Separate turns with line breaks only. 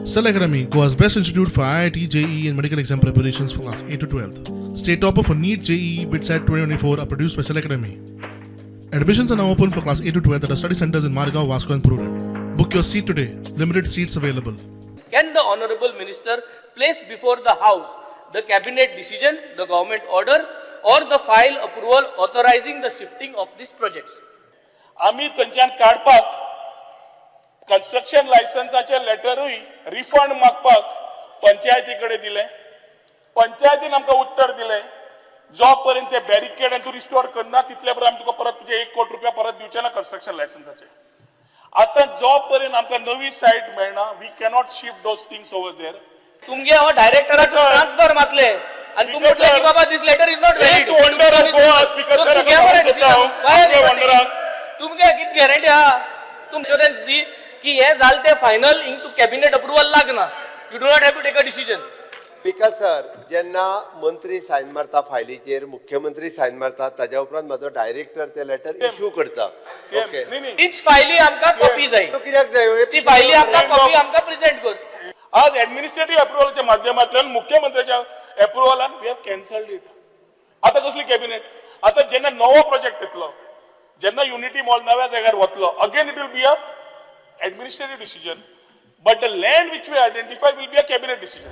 Cell Academy, Goa's best institute for IIT, JEE, and medical exam preparations for class 8 to 12. State topper for NEET, JEE, BITSAT 2024 are produced by Cell Academy. Admissions are now open for class 8 to 12 at our study centers in Margao, Vasco, and Purulem. Book your seat today. Limited seats available.
Can the honorable minister place before the house the cabinet decision, the government order or the file approval authorizing the shifting of these projects?
आमी थंयच्यान काडपाक construction लायसन्साचे लेटरूय refund मागपाक पंचायती कडेन दिलें. पंचायतीन आमकां उत्तर दिलें, जो पर्यंत ते बॅरिकेड तूं रिस्टोर करना तितले पर्यंत आमी तुका परत तुजे 1 कोटी रुपया परत दिवचे ना कन्स्ट्रक्शन लायसन्साचे. आतां जो पर्यंत आमकां नवी सायट मेळना, we cannot shift those things over there.
तुमगे हो डायरेक्टराक
Sir.
Transfer मातले आणि तू
Speaker,
म्हटलं की
sir.
बाबा, this letter is not valid.
एक wonder of Goa, Speaker sir, हाका सांगूंक सोदता हांव. आपल्या wonder-आक.
तुमगे कित गॅरंटी आहा, तुम इन्शुरन्स दी की हे जाल ते फायनल हिंग तूं कॅबिनेट अप्रुवल लागना, you do not have to take a decision?
Speaker sir, जेन्ना मंत्री सायन मारता फायलीचेर, मुख्यमंत्री सायन मारता, ताज्या उपरांत म्हाजो डायरेक्टर ते लेटर इश्यू करता.
CM
okay.
न्ही न्ही.
तीच फायली आमकां कॉपी जाय.
तो कित्याक जाय?
ती फायली आमकां कॉपी आमकां प्रेझेंट कर.
आज ऍडमिनिस्ट्रेटिव्ह अप्रुव्हलाच्या माध्यमांतल्यान, मुख्यमंत्र्याच्या अप्रुव्हलान we have cancelled it. आता कसली कॅबिनेट? आता जेन्ना नवो प्रोजेक्ट येतलो, जेन्ना युनिटी मॉल नव्या जाग्यार वतलो, again it will be a administrative decision, but the land which we identify will be a cabinet decision.